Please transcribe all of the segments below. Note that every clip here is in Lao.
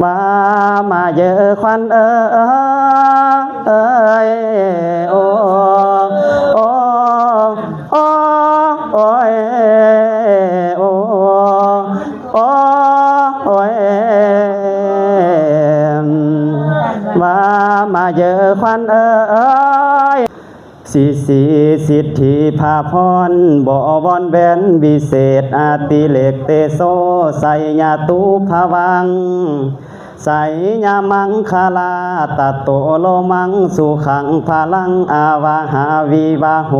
ວ່າມາເຢີຂວັນເອີຍ ໂອ ໂອ ໂອ ໂອຍ ໂອ ໂອ ໂອຍ ວ່າມາເຢີຂວັນເອີຍ ສິສີສິດທິພາພອນ ບໍວອນແວນວິເສດ ອາຕິເລກເຕໂຊ ໄຊຍະຕູພະວັງ ໄຊຍະມັງຄະລາຕະໂຕໂລມັງ ສຸຂັງພະລັງ ອາວະຫາວິວາໂຫ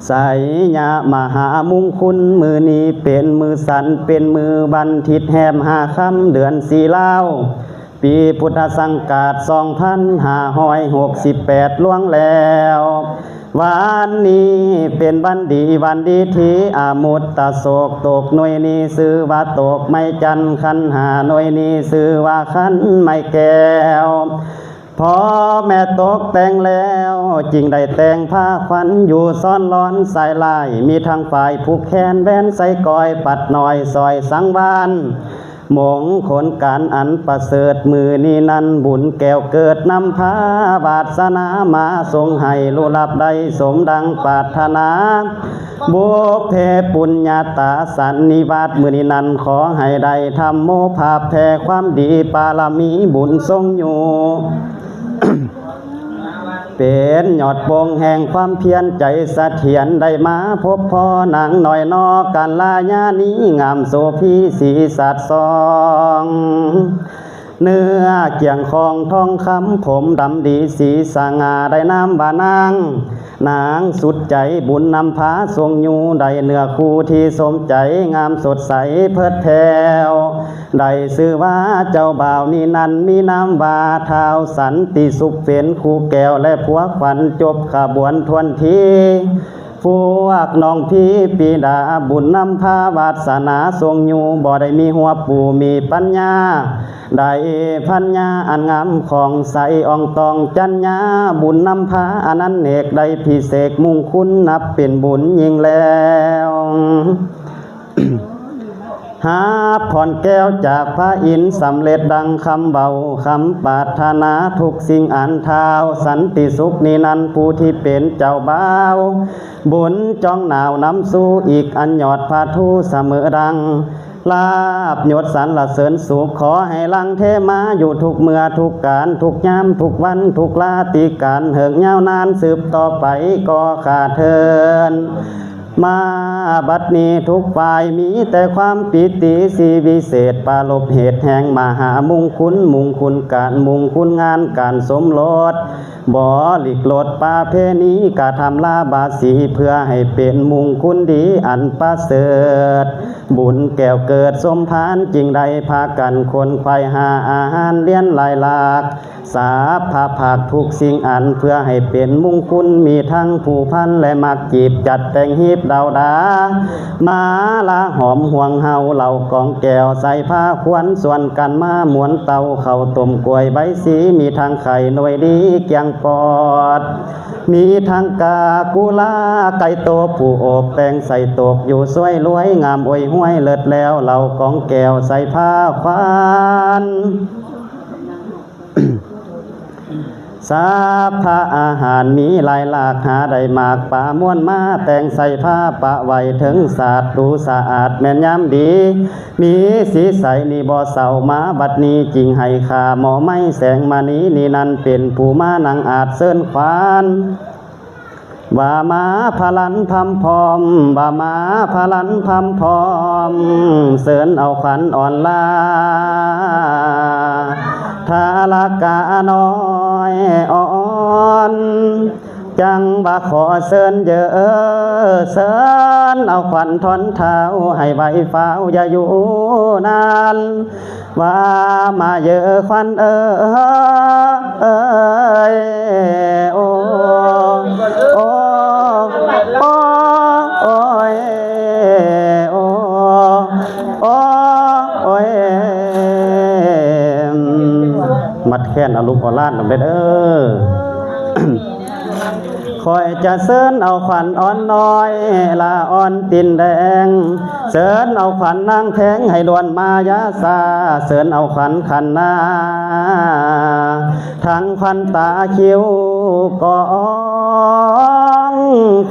ໄຊຍະມະຫາມຸງຄຸນ ມື້ນີ້ເປັນມື້ສັນ ເປັນມື້ວັນທິດແຮມຫ້າຄ່ຳ ເດືອນສີ່ລາວ ປີພຸດທະສັງກາດສອງພັນຫ້າຮ້ອຍຫົກສິບແປດລ່ວງແລ້ວ ວັນນີ້ເປັນວັນດີ ວັນດີທີ່ອາມຸດຕະໂສກຕົກ ໜ່ວຍນີ້ຊື່ວ່າຕົກໄມ້ຈັນ ຂັນຫ້າ ໜ່ວຍນີ້ຊື່ວ່າຂັນໄມ້ແກ້ວ ພໍ່ແມ່ຕົກແຕ່ງແລ້ວ ຈຶ່ງໄດ້ແຕ່ງພາຂວັນ ຢູ່ຊ້ອນລອນສາຍຫຼາຍ ມີທັງຝ້າຍຜູກແຂນ ແຫວນໃສ່ກ້ອຍ ປັດນ້ອຍສ້ອຍສັງວານ ມົງຄົນການອັນປະເສີດ ມື້ນີ້ນັ້ນບຸນແກ້ວເກີດນຳພາວາດສະໜາ ມາສົ່ງໃຫ້ລຸລັບໄດ້ສົມດັ່ງປາດຖະໜາ ບຸບເພປຸນຍະຕາສັນນິວາດ ມື້ນີ້ນັ້ນຂໍໃຫ້ໄດ້ທຳໂມພາບແຜ່ຄວາມດີ ປາລະມີບຸນຊົງຢູ່ ເປັນຍອດໂປ່ງແຫ່ງຄວາມພຽນໃຈສະຖຽນ ໄດ້ມາພົບພໍ້ນາງນ້ອຍນໍ ກັນລະຍານີງາມໂສພີສີສາດສ່ອງ ເນື້ອກຽງຂອງທອງຄຳ ຜົມດຳດີສີສະຫງ່າ ໄດ້ນາມວ່ານາງ ນາງສຸດໃຈບຸນນຳພາຊົງຢູ່ ໄດ້ເນື້ອຄູ່ທີ່ສົມໃຈ ງາມສົດໃສເພີດແຜ່ວ ໄດ້ຊື່ວ່າເຈົ້າບ່າວນີ້ນັ້ນ ມີນາມວ່າທ້າວສັນຕິສຸກ ເປັນຄູ່ແກ້ວ ແລະ ພົວຂວັນຈົບຂະບວນທວນທີ ພວກນ້ອງພີປີດາ ບຸນນຳພາວາດສະໜາຊົງຢູ່ ບໍ່ໄດ້ມີຫົວປູມີປັນຍາ ໄດ້ພັນຍາອັນງາມຂອງໃສ ອອງຕອງຈັນຍາ ບຸນນຳພາອະນັນເນກ ໄດ້ພິເສກມຸງຄຸນ ນັບເປັນບຸນຍິ່ງແລ້ວ ຮັບພອນແກ້ວຈາກພະອິນ ສຳເລັດດັ່ງຄຳເວົ້າ ຄຳປາດຖະໜາທຸກສິ່ງອັນ ທ້າວສັນຕິສຸກນີ້ນັ້ນ ຜູ້ທີ່ເປັນເຈົ້າບ່າວ ບຸນຈອງໜາວນຳສູ່ ອີກອັນຍອດພະທູສະເໝີດັ່ງ ລາບຍົດສັນລະເສີນສຸກ ຂໍໃຫ້ຫຼັ່ງເທມາຢູ່ທຸກເມື່ອທຸກການ ທຸກຍາມທຸກວັນ ທຸກລາຕິການ ເຫິງຍາວນານສືບຕໍ່ໄປກໍຂ້າເທີນ ມາບັດນີ້ທຸກຝ່າຍມີແຕ່ຄວາມປີຕິ ສີວິເສດປາລົບເຫດແຫ່ງມະຫາມຸງຄຸນ ມຸງຄຸນການ ມຸງຄຸນງານການສົມລົດ ບໍລິກລົດປະເພນີ ກະທຳລາບາສີ ເພື່ອໃຫ້ເປັນມຸງຄຸນດີອັນປະເສີດ ບຸນແກ້ວເກີດສົມພານ ຈຶ່ງໄດ້ພາກັນຂົນຂວາຍຫາອາຫານລຽນຫຼາຍຫຼາກ ສາບພະຜັກທຸກສິ່ງອັນ ເພື່ອໃຫ້ເປັນມຸງຄຸນ ມີທັງຜູພັນ ແລະ ໝາກກີບ ຈັດແຕ່ງຮີບດາວດາ ມາລະຫອມຫ່ວງເຫົາ ເຫຼົ້າກອງແກ້ວໃສ່ພາຄວນ ຊວນກັນມາມ້ວນເຕົ້າ ເຂົ້າຕົ້ມກ້ວຍໃບສີ ມີທັງໄຂ່ໜ່ວຍດີກຽງປອດ ມີທັງກາກຸລາໄກ່ໂຕຜູ້ໂອບ ແປ້ງໃສ່ຕົກຢູ່ສວຍລວຍ ງາມໂອຍຮວຍເລີດແລ້ວ ເຫຼົ້າກອງແກ້ວໃສ່ພາຄວັນ ສາບພະອາຫານມີຫຼາຍຫຼາກ ຫາໄດ້ໝາກປາມ້ວນມາ ແຕ່ງໃສ່ພາປະໄວ້ເທິງສາດ ດູສະອາດແມ່ນຍາມດີ ມີສີໃສນີ້ບໍ່ເສົ້າ ມາບັດນີ້ຈຶ່ງໃຫ້ຂ້າໝໍ້ໄມ້ແສງມະນີນີ້ນັ້ນ ເປັນຜູ້ມານັ່ງອາດເຊີນຂວັນ ວ່າມາພະລັນພຳພ້ອມ ວ່າມາພະລັນພຳພ້ອມ ເຊີນເອົາຂວັນອ່ອນລາ ທາລະການ້ອຍອ່ອນ ຈັ່ງວ່າຂໍເຊີນເຢີ ເຊີນເອົາຂວັນທ່ອນທ້າວ ໃຫ້ໄວຟ້າວຢ່າຢູ່ນານ ວ່າມາເຢີຂວັນເອີຍ ໂອ ໂອ ໂອ ໂອຍ ໂອ ໂອຍ ມັດແຂນເອົາລູກເອົາຫຼານນຳເດີ ເດີ. ຂ້ອຍຈະເຊີນເອົາຂວັນອ່ອນນ້ອຍ ລະອ່ອນຕີນແດງ, ເຊີນເອົາຂວັນນາງແພງໃຫ້ດ່ວນມາຢາຊາ, ເຊີນເອົາຂວັນຂັນນາ ທັງຂວັນຕາຄິ້ວກອງ.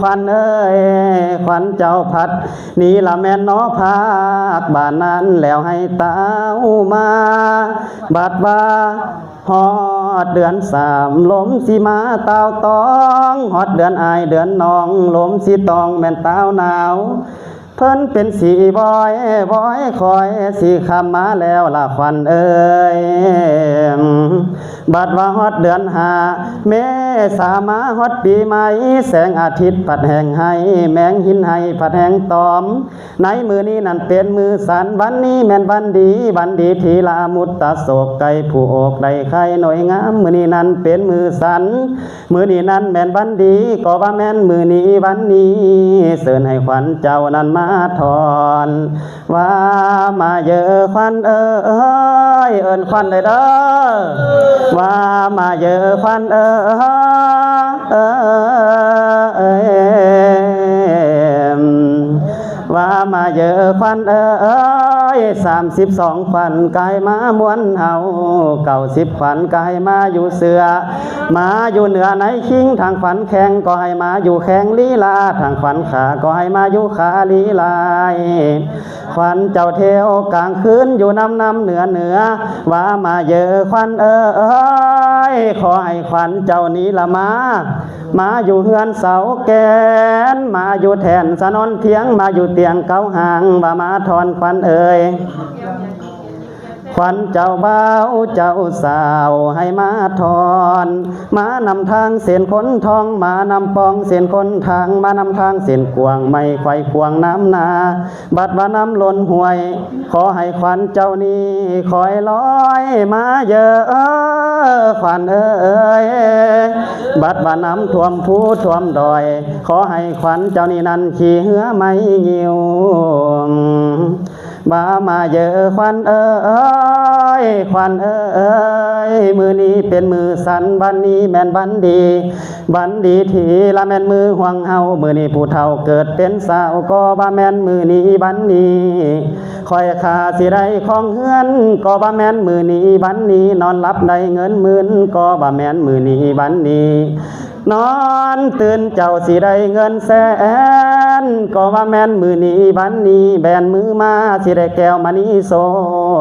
ຂວັນເອີຍ ຂວັນເຈົ້າພັດ ນີ້ລະແມ່ນເນາະພາກບ້ານນັ້ນ ແລ້ວໃຫ້ຕາວມາ. ບັດວ່າຮອດເດືອນສາມ ລົມຊິມາຕາວຕອງ, ຮອດເດືອນອ້າຍເດືອນນ້ອງ ລົມຊິຕອງແມ່ນຕາວໜາວ. ເພິ່ນເປັນສີວອຍວອຍ ຄ່ອຍຊິຂ້າມມາແລ້ວລະຂວັນເອີຍ. ບັດວ່າຮອດເດືອນຫ້າ ເມສາມາຮອດປີໃໝ່, ແສງອາທິດພັດແຮງໃຫ້ ແມງຫີນໃຫ້ພັດແຮງຕອມ. ໃນມື້ນີ້ນັ້ນເປັນມື້ສັນ, ວັນນີ້ແມ່ນວັນດີ, ວັນດີທີ່ລະມຸດຕະໂສກ ໄກ່ຜູ້ໂອກໄດ້ໄຂ່ໜ່ວຍງາມ. ມື້ນີ້ນັ້ນເປັນມື້ສັນ, ມື້ນີ້ນັ້ນແມ່ນວັນດີ, ກໍວ່າແມ່ນມື້ນີ້ວັນນີ້ ເຊີນໃຫ້ຂວັນເຈົ້ານັ້ນມາທ່ອນ. ວ່າມາເຢີຂວັນເອີຍ ເອີ້ນຂວັນເດີເດີ ວ່າມາເຢີຂວັນເອີຍ ວ່າມາເຢີຂວັນເອີຍ. ສາມສິບສອງຂວັນກາຍມາມ່ວນເຮົາ, ເກົ້າສິບຂວັນກາຍມາຢູ່ເສືອ ມາຢູ່ເໜືອໃນຄິງ. ທາງຂວັນແຂ້ງກໍໃຫ້ມາຢູ່ແຂ້ງລີລາ, ທາງຂວັນຂາກໍໃຫ້ມາຢູ່ຂາລີລາ. ຂວັນເຈົ້າເທວກາງຄືນ ຢູ່ນຳນຳເໜືອເໜືອ ວ່າມາເຢີຂວັນເອີຍ. ຂໍໃຫ້ຂວັນເຈົ້ານີ້ລະມາ ມາຢູ່ເຮືອນເສົາແກ່ນ ມາຢູ່ແທ່ນສະໜອນທຽງ ມາຢູ່ຕຽງເກົ້າຫ້າງ ວ່າມາທ່ອນຂວັນເອີຍ. ຂວັນເຈົ້າບ່າວເຈົ້າສາວໃຫ້ມາທ່ອນ ມານຳທາງເສັ້ນຄົນທອງ ມານຳປ່ອງເສັ້ນຄົນທາງ ມານຳທາງເສັ້ນກວ້າງ ໄມ້ໄຂວ່ກວ້າງນຳນາ ບັດວ່ານ້ຳລົ້ນຫ້ວຍ ຂໍໃຫ້ຂວັນເຈົ້ານີ້ຄ່ອຍລອຍມາເດີ້ ຂວັນເອີຍ. ບັດວ່ານ້ຳຖ້ວມພູຖ້ວມດອຍ ຂໍໃຫ້ຂວັນເຈົ້ານີ້ນັ້ນຂີ່ເຮືອໄມ້ງິ້ວ ວ່າມາເດີ້ຂວັນເອີຍ ຂວັນເອີຍ. ມື້ນີ້ເປັນມື້ສັນ ວັນນີ້ແມ່ນວັນດີ ວັນດີທີ່ລະແມ່ນມື້ຂອງເຮົາ. ມື້ນີ້ຜູ້ເຖົ້າເກີດເປັນສາວ ກໍວ່າແມ່ນມື້ນີ້ວັນນີ້ ຂ້ອຍຂ້າຊິໄດ້ຄອງເຮືອນ ກໍວ່າແມ່ນມື້ນີ້ວັນນີ້. ນອນຫຼັບໄດ້ເງິນໝື່ນ ກໍວ່າແມ່ນມື້ນີ້ວັນນີ້. ນອນຕື່ນເຈົ້າຊິໄດ້ເງິນແສນ ກໍວ່າແມ່ນມື້ນີ້ວັນນີ້. ແບນມືມາຊິໄດ້ແກ້ວມະນີໂສ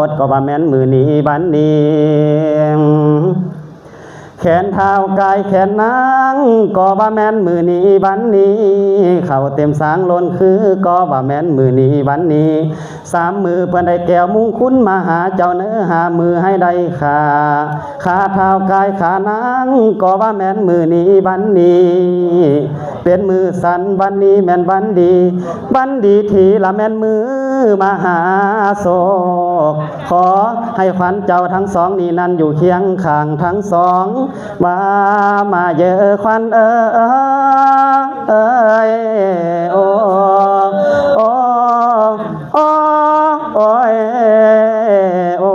ດ ກໍວ່າແມ່ນມື້ນີ້ວັນນີ້. ແຂນທ້າວກາຍແຂນນາງ ກໍວ່າແມ່ນມື້ນີ້ວັນນີ້. ເຂົ້າເຕັມສາງລົ້ນຄື ກໍວ່າແມ່ນມື້ນີ້ວັນນີ້. ສາມມື້ເພິ່ນໄດ້ແກ້ວມຸງຄຸນມາຫາເຈົ້າເນີ ຫ້າມື້ໃຫ້ໄດ້ຂ້າ ຂ້າທ້າວກາຍຂ້ານາງ ກໍວ່າແມ່ນມື້ນີ້ວັນນີ້ ເປັນມື້ສັນ ວັນນີ້ແມ່ນວັນດີ ວັນດີທີ່ລະແມ່ນມື້ມະຫາໂຊກ. ຂໍໃຫ້ຂວັນເຈົ້າທັງສອງນີ້ນັ້ນ ຢູ່ຄຽງຂ້າງທັງສອງ ວ່າມາເຢີຂວັນເອີຍ ໂອ ໂອ ໂອ ໂອຍ ໂອ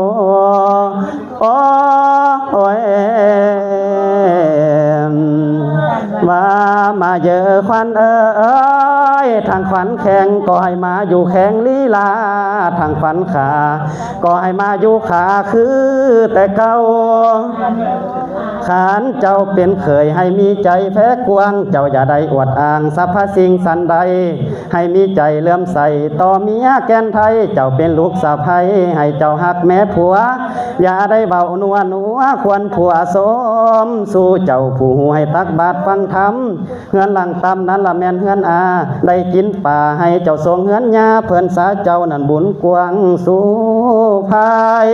ໂອ ໂອຍ ວ່າມາເຢີຂວັນເອີຍ. ທາງຂວັນແຂ້ງກໍໃຫ້ມາຢູ່ແຂ້ງລີລາ ທາງຂວັນຂາ ກໍໃຫ້ມາຢູ່ຂາຄືແຕ່ເກົ່າ. ຂັນເຈົ້າເປັນເຂີຍໃຫ້ມີໃຈແຜ່ກວ້າງ ເຈົ້າຢ່າໄດ້ອວດອ້າງສັບພະສິ່ງສັນໃດ ໃຫ້ມີໃຈເຫຼື້ອມໃສຕໍ່ເມຍແກ່ນໄທ. ເຈົ້າເປັນລູກສະໃພ້ໃຫ້ເຈົ້າຮັກແມ່ຜົວ ຢ່າໄດ້ເວົ້ານົວນົວຄວນຜົວຊົມ ສູ່ເຈົ້າຜູ້ຮູ້ໃຫ້ຕັກບາດຟັງທຳ. ເຮືອນຫຼັງຕ່ຳນັ້ນລະແມ່ນເຮືອນອາ ໄດ້ກິນປາໃຫ້ເຈົ້າສົ່ງເຮືອນຍາ ເພິ່ນສາເຈົ້ານັ້ນບຸນກວ້າງສູ່ພາຍ.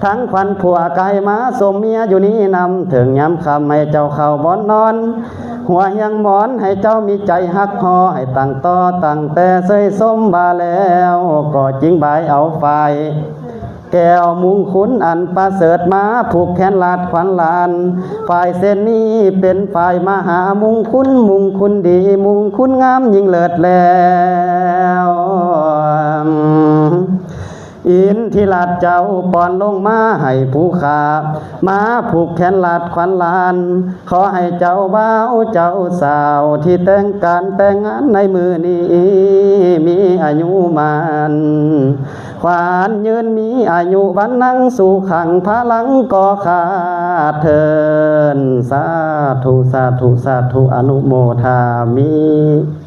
ທັງຂວັນຜົວກາຍມາຊົມເມຍຢູ່ນີ້ນຳ ເຖິງຍາມຄ່ຳໃຫ້ເຈົ້າເຂົ້າບ່ອນນອນ ຫົວຮຽງໝອນໃຫ້ເຈົ້າມີໃຈຮັກຫໍ່ ໃຫ້ຕັ້ງຕໍ່ຕັ້ງແຕ່ເຊີຍຊົມວ່າແລ້ວ ກໍຈຶ່ງບາຍເອົາຝ້າຍ ແກ້ວມຸງຄຸນອັນປະເສີດມາຜູກແຂນລາດຂວັນຫຼານ. ຝ້າຍເສັ້ນນີ້ເປັນຝ້າຍມະຫາມຸງຄຸນ ມຸງຄຸນດີ ມຸງຄຸນງາມຍິ່ງເລີດແລ້ວ. ອືມ ອິນທິລາດເຈົ້າປ່ອນລົງມາໃຫ້ຜູ້ຂ້າ ມາຜູກແຂນລາດຂວັນຫຼານ ຂໍໃຫ້ເຈົ້າບ່າວເຈົ້າສາວ ທີ່ແຕ່ງການແຕ່ງງານໃນມື້ນີ້ ມີອາຍຸໝັ້ນຂວັນຍືນ ມີອາຍຸວັນນັງສຸຂັງພະລັງກໍຂາດເທີນ ສາທຸ ສາທຸ ສາທຸ ອະນຸໂມທາມິ.